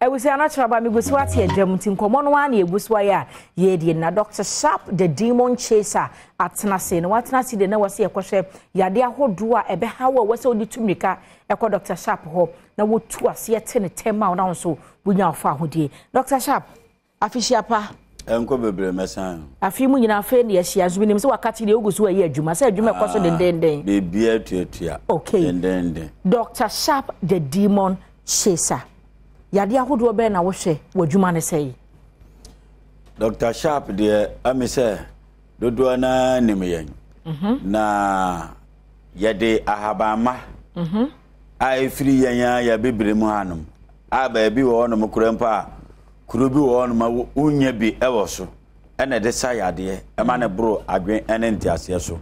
Abusua no akyerɛ aba megu so ate adwam nti nkɔmmɔ no ara na yɛgu so ayɛ a yɛredie na Dr. Sharp the Demon Chaser atena ase na watena ase deɛ na wɔ sɛ yɛkɔhwɛ yadeɛ ahodoɔ a ɛbɛha wo a ɛwɔ sɛ wode tu mmirika ɛkɔ Dr. Sharp hɔ na wɔtu aseɛ te ne tɛm a wo na wo nso wonya wo fa ahodie. Dr. Sharp, Afehyia pa. Ɛnkɔ bebree mɛsan. Afe mu nyinaa afei na yɛahyia nso menim sɛ wakate deɛ wogu so ɛyɛ adwuma sɛ adwuma ɛkɔ so dendenden. Biribiara tuatua. Okay. Dendenden. Doctor Sharp the Demon Chaser. Yadeɛ ahodoɔ bɛn na wohwɛ wɔ adwuma no sɛe? Doctor Sharp deɛ ɛmi sɛ dodoɔ naa nim yɛn. Mhm. Na yɛde ahabanma mhm. a ɛfiri yɛn a yɛabibire mu hanom a baabi wɔ hɔnom koraa mpo a kuro bi wɔ hɔnom a wonnya bi wɔ so ɛna ɛde sa yadeɛ ɛma no boro adwen ne nteaseɛ so.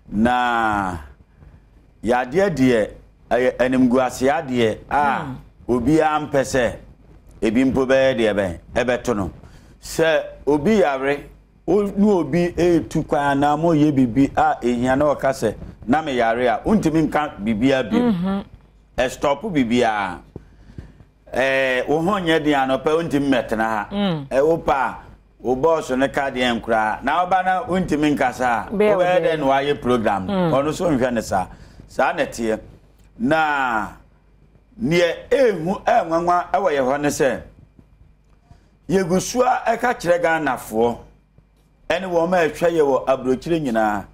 Na yadeɛ deɛ ɛyɛ animguaseɛ adeɛ a hmm. obiara mpɛ sɛ ebi mpo bɛyɛ deɛ bɛn ɛbɛto no. Sɛ obi yare wo ne obi retu kwan anaa moreyɛ biribi a ehia na ɔka sɛ na meyare a wontumi nka biribiara bio. Mhm. Ɛstɔpo biribiara. Ɛɛ wo ho nyɛ den anɔpɛ wontumi mmɛtena ha. Mm. Ɛ wo pa a wo bɔɔso no ka deɛn koraa na woba na wontumi nkasa a wobɛyɛ dɛn na woayɛ program no. Mm. Ɔno so nhwɛ ne saa. Saa na ɛteɛ. Na neɛ ɛɛhu ɛɛnwanwa ɛwɔ yɛ hɔ ne sɛ Yɛgu so ara ka kyerɛ Ghanafoɔ ne wɔn a ɛhwɛ yɛ wɔ aburokyire nyinaa.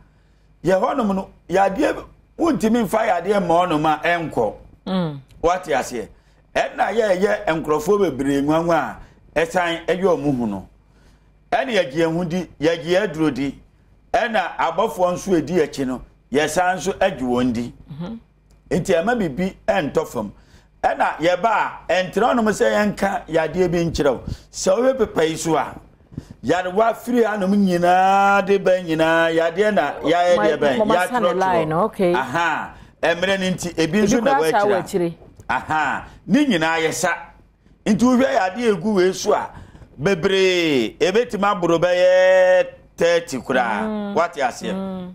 Yɛ hɔnom no, yadeɛ wontumi mfa yadeɛ mma hɔnom a ɛnkɔ. Mm. Wate aseɛ? Ɛna yɛyɛ nkurɔfoɔ bebree nwanwa a ɛsan ɛyɛ wɔn hu no. Ɛna yɛgye yɛn ho di, yɛgye yɛn aduro di. Ɛna abɔfoɔ nso ɛdi akyi no, yɛsan nso agye wɔn di. Mm -hmm. Nti ɛma biribi ntɔ fam. Ɛna yɛba a, ɛntena hɔnom sɛ yɛnka yadeɛ bi nkyerɛ wo. Sɛ wohwɛ pepa yi so a, yarewa firi hanom nyinaa de bɛn nyinaa yadeɛ na yɛayɛ deɛ bɛn yɛatwerɛtwerɛ. Aha, mmerɛ no nti ebi nso na wɔakyira. Aha, ne nyinaa yɛ sa. Nti wohwɛ yadeɛ egu wei so a, bebree ebetumi aboro bɛyɛ 30 koraa. Mm. Wate aseɛ? Mm.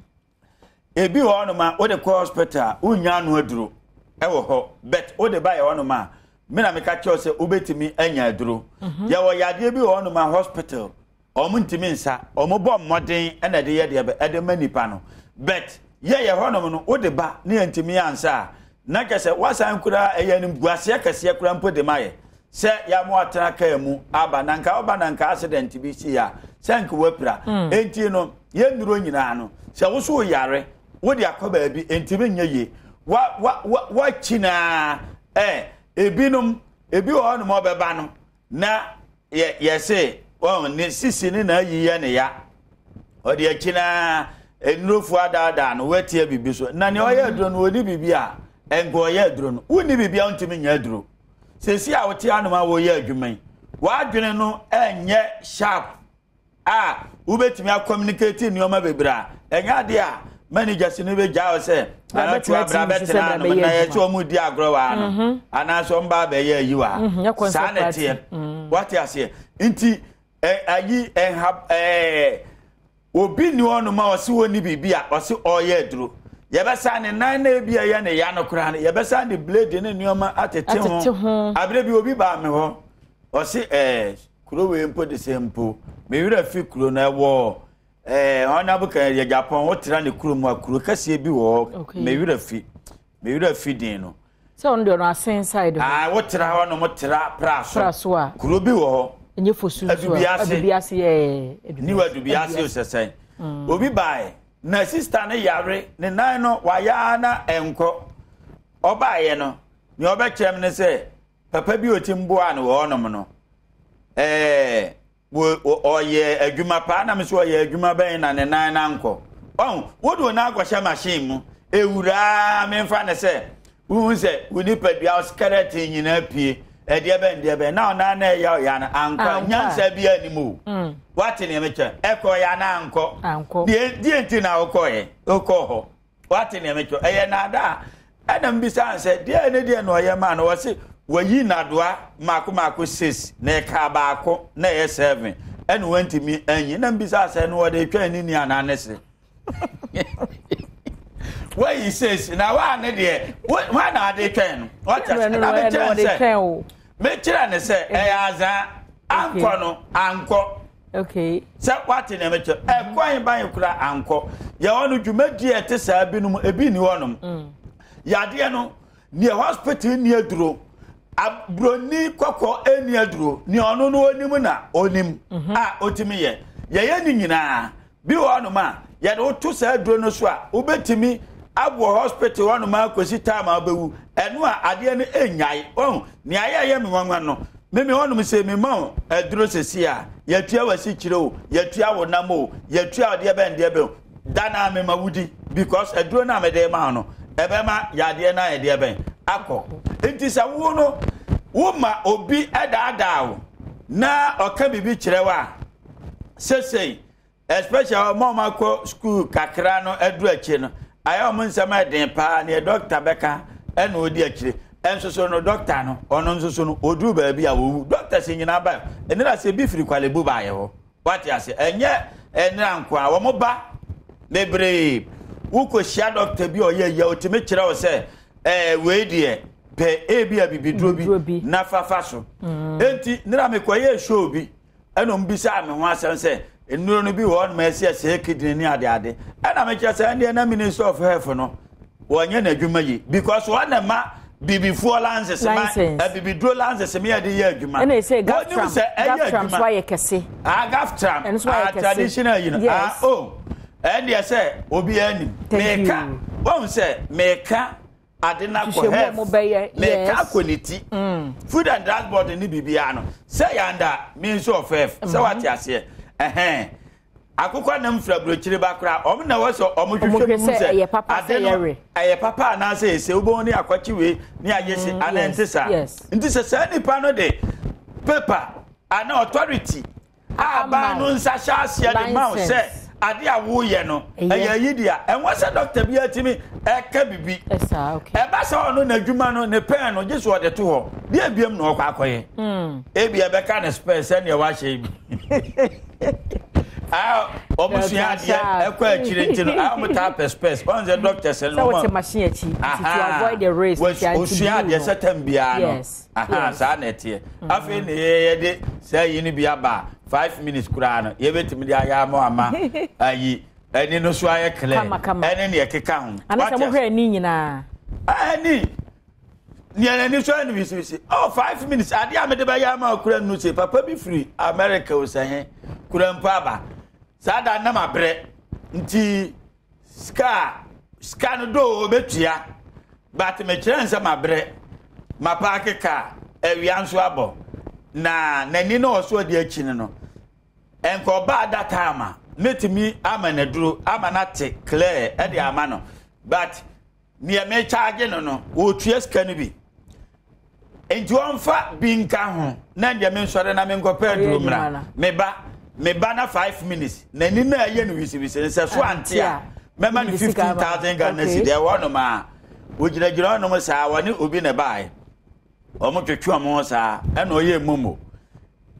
Ebi wɔ hɔnom a wode kɔ hospital a wonnya ano aduro wɔ hɔ but wode ba yɛ hɔnom a me na meka kyerɛw sɛ wobɛtumi anya aduro. Mhm. Yɛwɔ yadeɛ bi wɔ hɔnom a hospital wɔn ntumi nsa wɔn bɔ mmɔden ɛna ɛde yɛ deɛ bɛ ɛde ma nipa no but yɛ yɛ hɔnom no wode ba ne yɛn ntumi ansa a na kyɛ sɛ wasan koraa ɛyɛ animguaseɛ kɛseɛ koraa mpo de ma yɛ sɛ yɛama watena kaa mu aba na nka woba na nka accident bi si a sɛ nka wapira mm. enti no yɛn nnuro nyinaa no sɛ wo so woyare wode akɔ baabi ntumi nyɛ yie wa wa wa wakyi naa ɛ ebinom ebi wɔ hɔnom ɔbɛba no na yɛ yɛse wɔn ne sisi ne na ayi yɛ ne ya ɔde akyi naa nnurofoɔ adaadaa no watia biribi so na nea ɔyɛ aduro no wɔni biribi a nka ɔyɛ aduro no wonni biribi a wontumi nyɛ aduro sɛsi a wote anom a wɔyɛ adwuma yi w'adwene no ɛnyɛ sharp a wobɛtumi akɔmunikati nneɛma bebree a ɛnyɛ adeɛ a managers no bɛgya wo sɛ anatu abra bɛtena anom na yɛ sɛ ɔmo di agorɔ wɔ ano mhm. anaasɛ ɔmo ba abɛyɛ ayi wɔ ha mhm, saa na ɛteɛ mm. wate aseɛ nti ayi ɛha ɛɛ Obi nni hɔnom a ɔse ɔnni biribi a ɔse ɔreyɛ aduro. Yɛbɛsan ne nan na ebi a ɛyɛ ne ya no koraa no, yɛbɛsan de blade ne nneɛma atete ho. Abere bi obi baa me hɔ, ɔse ɛɛ kuro wei mpo de sɛ mpo, me werɛ fi kuro no ɛwɔ ɛɛ honorable kan yɛ Japan, wotra ne kuro mu a kuro kɛseɛ bi wɔ hɔ, me werɛ fi, me werɛ fi din no. Sɛ ɔno deɛ ɔno asen side hɔ. Ah, wotra hɔ nom tra pra so. Pra so a. Kuro bi wɔ hɔ. Enye fosu nso a. Adubiase. Adubiase yɛ. New Adubiase osɛsɛn. Mm. Obi bae na sista no yare ne nan no wayɛ na ɛnkɔ. Ɔbaeɛ no nea ɔbɛkyerɛ m ne sɛ papa bi ɔtim boa no wɔ hɔnom no. Ɛɛ ɔyɛ adwuma paa na me so ɔyɛ adwuma bɛn na ne nan na nkɔ ɔn wode wo nan akɔhyɛ machine mu ewuraa memfa ne sɛ wohu sɛ wo nipadua skeleton nyinaa pie ɛdeɛ bɛn deɛ bɛn na ɔnan na ɛyɛ ɔya no ankɔ nyansa bi anim o mm. wate nea mekyɛ ɛkɔ ya na ankɔ deɛ deɛ nti na wokɔɛ wokɔ hɔ Wate nea mekyerɛ? Ɛyɛ nnaadaa. Ɛna mbisa no sɛ, deɛ ne deɛ na ɔyɛ maa no? Wɔse wayi nnadoa mmaako mmaako six, na ɛkaa baako na ɛyɛ seven, ɛna wantumi anyi. Na mbisa sɛ, no wɔde retwɛn ne ni anaa ne se? Wayi six, na waa ne deɛ, hwan na ade twɛn no? Wate ase? Ɛna mekyerɛ sɛ, Mekyerɛ ne sɛ ɛyɛ azaa ankɔ no ankɔ. Okay. Sɛ wate nea mekyerɛ ɛkwan ban kura ankɔ. Yɛwɔ no dwumadie a ɛte saa binom ebi ni hɔnom. Mm. Yadeɛ no nea hospital ni aduro aburoni kɔkɔ ɛni aduro nea ɔno no onim na onim mhm. a otumi yɛ yɛyɛ ne nyinaa Bi wɔ hɔnom a, yɛde wo to saa aduro no so a, wobɛtumi aboɔ hospital hɔnom ara kɔsi time a wobɛwu. Ɛno a adeɛ no ɛnnyae. Wahu? Nea ayɛ ɛyɛ me nwanwa no, me me hɔnom sɛ mema wo aduro sɛsi a, yɛtua w'asikyire o, yɛtua wo nam o, yɛtua wo deɛ bɛn deɛ bɛn o, da no ara mema wodi because aduro no a mede rema wo no, ɛbɛma yadeɛ no ayɛ deɛ bɛn? Akɔ. Nti sɛ wo no, woma obi daadaa wo na ɔka biribi kyerɛ wo a, sesei especially wɔn a wɔakɔ school kakra no aduru akyire no ayɛ wɔn nsɛm ɛden paa neɛ doctor bɛka ɛna ɔdi akyire ɛnso so no doctor no ɔno nso so no ɔduru baabi a wɔwu doctors nyinaa ba ɛnira sɛ ebi firi kwalebu baayɛ hɔ wate ase ɛnyɛ ɛnira nko a wɔn ba bebree wokɔhyia doctor bi a ɔyɛ yɛ ɔtumi kyerɛ wo sɛ ɛɛ wei deɛ pɛ ebi a bibiduro bi na fafa so mm. enti nira mekɔyɛ show bi ɛna wɔn bisaa me ho asɛm sɛ nnuro no bi wɔ hɔnom ɛsɛ ɛsɛe kidney ne ade ade ɛna mekyerɛ sɛ ɛndeɛ na minister of health no wɔnyɛ n'adwuma yi because wɔn na ma bibifoɔ lances ma abibiduro lances mi yɛde yɛ adwuma ɛna ɛsɛ gaftram gaftram so ayɛ kɛse ah gaftram ah traditional yi no ah oh ɛndeɛ sɛ obiara nim meka wɔn sɛ meka ade no akɔ health meka akɔ ne ti mm. food and drugs board ne biribiara no sɛ yɛanda ministry of health sɛ mm-hmm. wate aseɛ ɛhɛn akokɔ nam fira burokyire ba koraa wɔn na ɛwɔ sɛ wɔn hwehwɛ mu sɛ ade no ɛyɛ papa anaasɛ ɛsɛ wobɛhu ne akɔkye wei ne ayɛ se mm, anaa nte saa nti sɛ saa nipa no de paper ana authority a aban no nsa hyɛ aseɛ de ma wo sɛ ade a woyɛ no ɛyɛ ayi deɛ ɛnwɔ sɛ dɔkta bi atumi ɛka bibi ɛba sɛ ɔno n'adwuma no ne pɛn no gye so ɔde to hɔ deɛ ebiem na ɔkɔ akɔyɛ hmm. ebi ɛbɛka ne spɛs sɛnea wahyɛ yi bi wɔn sua adeɛ ɛkɔ akyire nti no wɔn taa pɛ spɛs wɔn sɛ dɔkta sɛ no wɔn osua adeɛ sɛ tɛm biara no. Aha, saa na ɛteɛ. Mm. Afei na yɛde saa yi no bi aba 5 minutes koraa no, yɛbɛtumi de ayɛ ama ama ayi ɛni no so ayɛ clear. Ɛne nea ɛkeka ho. Anasɛ mohwɛ ani nyinaa. Ɛni nea n'ani so ayɛ no wisiwisi. Oh, 5 minutes adeɛ a mede bɛyɛ ama kura nu se papa bi firi America o sɛ he kura mpo aba. Saa da nam abrɛ nti Sika a sika no doo obetua but mekyerɛ no sɛ mabrɛ mapaake car awia nso abɔ na n'ani na ɔso ɔde akyi no no nka ɔbaa that time a mɛtumi ama no aduro ama no ate clear ɛde ama no but neɛ mekyagye no no ɔtua sika no bi Nti ɔmfa bi nka ho na deɛ mensɔre na menkɔpɛ aduro mmra. Meba meba na 5 minutes n'ani na ɛyɛ no wisiwisi no sɛ so ante a mɛma no 15,000 Ghana cedi. Ɛwɔ nom a wɔgyinagyina hɔnom saa wɔne obi na ɛbaeɛ. Wɔn twetwe wɔn ho saa ɛna ɔyɛ momo.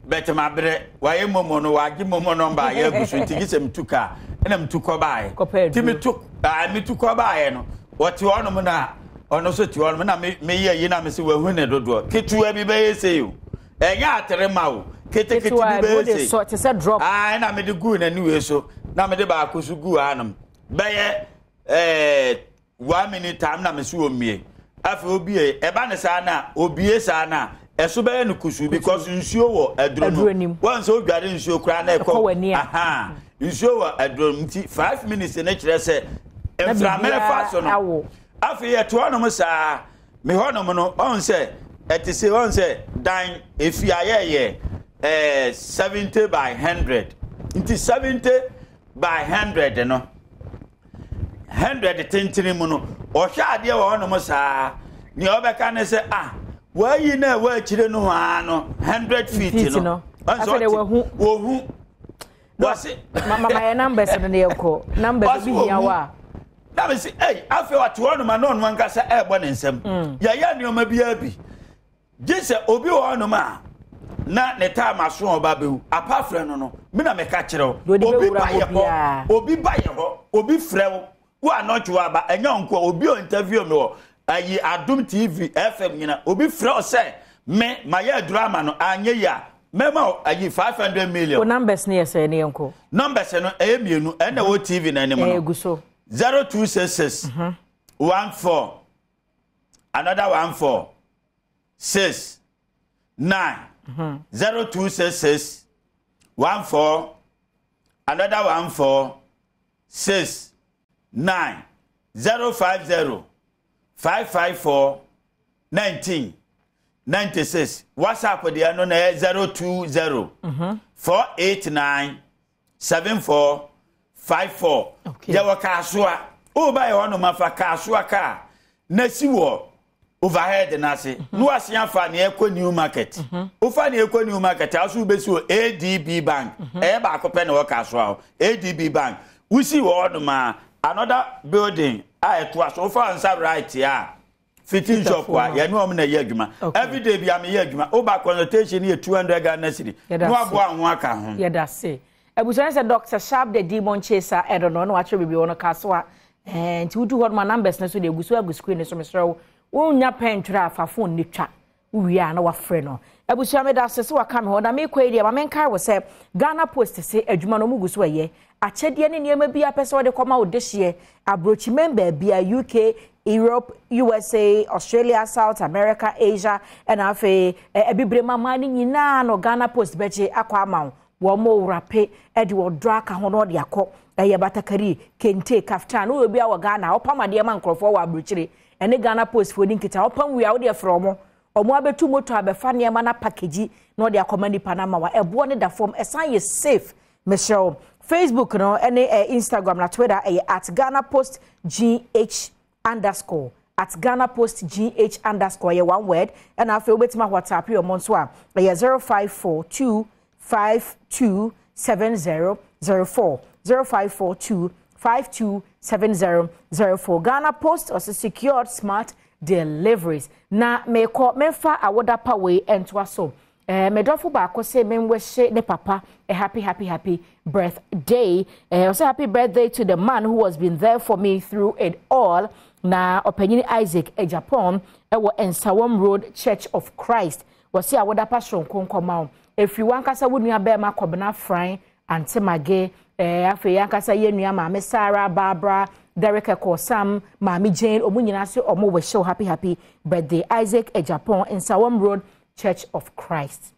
But mabrɛ wayɛ momo no wagye momo nɔmba ayɛ agu so nti gye sɛ metu kaa ɛna metu kɔ baeɛ nti metu aa metu kɔ baeɛ no wɔte hɔnom na ɔno nso te hɔnom na meyɛ yi na mese wahu ne dodoɔ ketewa bi bɛyɛ sei o ɛnyɛ atere ma o ketekete bi bɛyɛ sei te sɛ drop aa ɛna mede guu n'ani wei so na mede baako so guu hanom bɛyɛ ɛɛ 1 minute time na mesi wɔ mmie afei obie ɛba ne saa na obie saa na ɛso bɛyɛ no kusu because nsuo wɔ aduro no wɔn sɛ odware nsuo koraa na ɛkɔ aha nsuo wɔ aduro no nti 5 minutes ne kyerɛ sɛ mframa ɛfa so no afei ɛto hɔnom saa me hɔnom no ɔn sɛ ɛte sɛ ɔn sɛ dan efi ayɛyɛ 70 by 100 nti 70 by 100 no 100 tentene mu no ɔhwɛ adeɛ wɔ hɔnom saa nea ɔbɛka ne sɛ ah wɔayi na ɛwɔ akyire no hɔ ara no 100 feet no ɔnsɛ ɔte wɔhu wɔse mama yɛ numbers no ne yɛkɔ numbers bi hia wa na me se ei afei ɔte hɔnom a na ɔno ankasa ɛrebɔ ne nsam yɛyɛ nneɛma biara bi gye sɛ obi wɔ hɔnom a na ne time aso a ɔba bɛwu apa frɛ no me na meka kyerɛ wo obi ba yɛ hɔ obi ba yɛ hɔ obi frɛ wo wo anɔtwe wo aba ɛnyɛ nko obi o interview me wɔ ayi Adom TV FM nyina obi frɛ wo sɛ Me mayɛ aduro ama no anyɛ yie a mɛma wo ayi 500 million. Wo numbers no yɛ sɛn ne yɛnkɔ. Numbers no ɛyɛ mmienu ɛna ɛwɔ TV no anim no. Ɛgu so. 0266 14 another 14 6 9 0266 14 another 14 6 9 050 554 19 96 WhatsApp deɛ no na ɛyɛ 020 489 74 54 yɛwɔ Kasoa woba yɛ hɔnom afa Kasoa kaa na si wɔ overhead no ase mhm. na wasen afa nea ɛkɔ new market mhm. wofa nea ɛkɔ new market a so wobɛsi wɔ adb bank mhm. ɛyɛ baako pɛ na ɛwɔ Kasoa hɔ adb bank wosi wɔ hɔnom a another building a ɛtoa so wofa nsa right a fitting shop a yɛne wɔn na ɛyɛ adwuma everyday bi a meyɛ adwuma woba consultation yɛ 200 Ghana cedi na waboa ho aka ho. Yɛda se abusua sɛ Dr. Sharp the Demon Chaser ɛdo no na wakyerɛ biribi wɔ no Kasoa ɛɛ nti wodu hɔ no ma numbers no so deɛ egu so agu screen no so mesrɛ wo wonya pɛn ntwerɛ a fa phone no twa Wowie a na wafrɛ no. Abusua meda ase sɛ waka me hɔ na mekɔ yi deɛ ma menkae wo sɛ Ghana Post se adwuma no ɔmo gu so ɛyɛ. Akyɛdeɛ ne nneɛma bi a pɛ sɛ ɔde kɔma wo dehyeɛ abrokyiman baabia UK, Europe, USA, Australia, South America, Asia ɛna afei abibirem aman no nyinaa no Ghana Post bɛgye akɔ ama wo. Wɔn wrape de ɔdɔ aka ho na ɔde akɔ. Ɛyɛ batakari, kente, kaftan. Woyɛ obi a wɔ Ghana a wopam adeɛ ma nkurɔfoɔ wɔ abrokyire Ɛne Ghana Post foɔ di nkita. Wopam wie a wodeɛ frɛ wɔn. Wɔn abɛtu moto abɛfa nneɛma no apakegyi na wɔde akɔma nipa no ama wa. Ɛboɔ no da fam. Ɛsan yɛ safe. Mesrɛ wo. Facebook no ɛne eh, Instagram na Twitter ɛyɛ at Ghana Post GH underscore at Ghana Post GH underscore ɛyɛ one word. Ɛna afei wobɛtumi awhatsapp wɔn nso a ɛyɛ 0542 52 70 04 0542 52 70 04 Ghana Post ɔsɛ secured smart deliveries na mekɔ memfa awoda pa wei ntoa so eh, medɔfo baako sɛ menwɛhye ne papa a happy happy happy birthday eh, ɔsɛ happy birthday to the man who has been there for me through it all na ɔpanyin Isaac Japan ɛwɔ Nsawam Road Church of Christ Wɔse awoda pa soronko nkɔma wo. Ɛfiri w'ankasa wo nua bɛɛma Kɔbena Fran, Ante Mage, eh, afei y'ankasa yɛ nua Maame Sarah, Barbara, Derek Ɛkɔ, Sam, Maame Jane, ɔmo nyinaa se ɔmo wish wo happy happy birthday. Isaac Agyapong, Nsawam Road Church of Christ.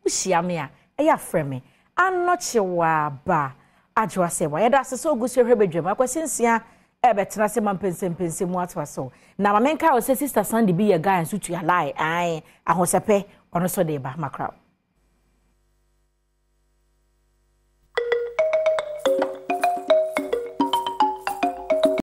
Wohyia me a, ɛyɛ a frɛ me. Anɔkye Waaba Adwoa Sɛwa. Yɛda ase sɛ ogu so rehwɛ badwam. Akwasi Nsia ɛrebɛtena ase ma mpɛnsɛmpɛnsɛm mu atoa so. Na ma menkae wo sɛ Sister Sandy bi yɛ guy nso tua lie. Ae, ahosɛpɛ, ɔno nso de ba. Makra wo.